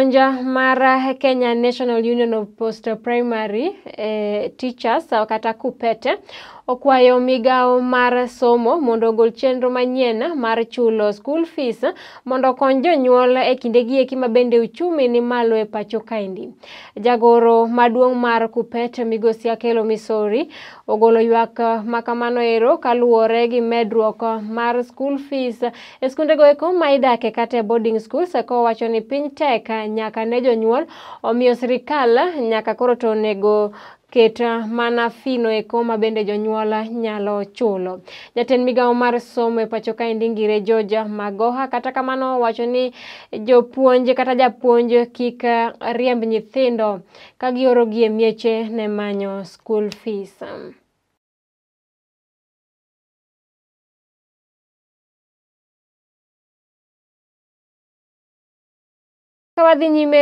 Mar Kenya National Union of Post Primary Teachers kata KUPPET okwayo migawo mar somo mondo ogol chenro manyien mar chulo school fees mondo okony jonyuol e kindegi eki ma bende uchumi ni malo e pacho kaendi. Jagoro maduong' mar KUPPET Migosi Akelo Misori ogolo ywak makamano ero kaluwore gi medruok mar school fees e skundego eko ma idake kata e boarding schools kowacho ni piny tek nyaka ne jonyuol omiyo sirikal nyaka koro to onego ket mana fee no eko ma bende jonyuol nyalo chulo. Jatend migawo mar somo e pacho kaendi Ngire George Magoha kata kamano owacho ni jopuonj kata japuonj kik riemb nyithindo ka giorogi e mieche ne manyo school fees. Ka wadhi nyime.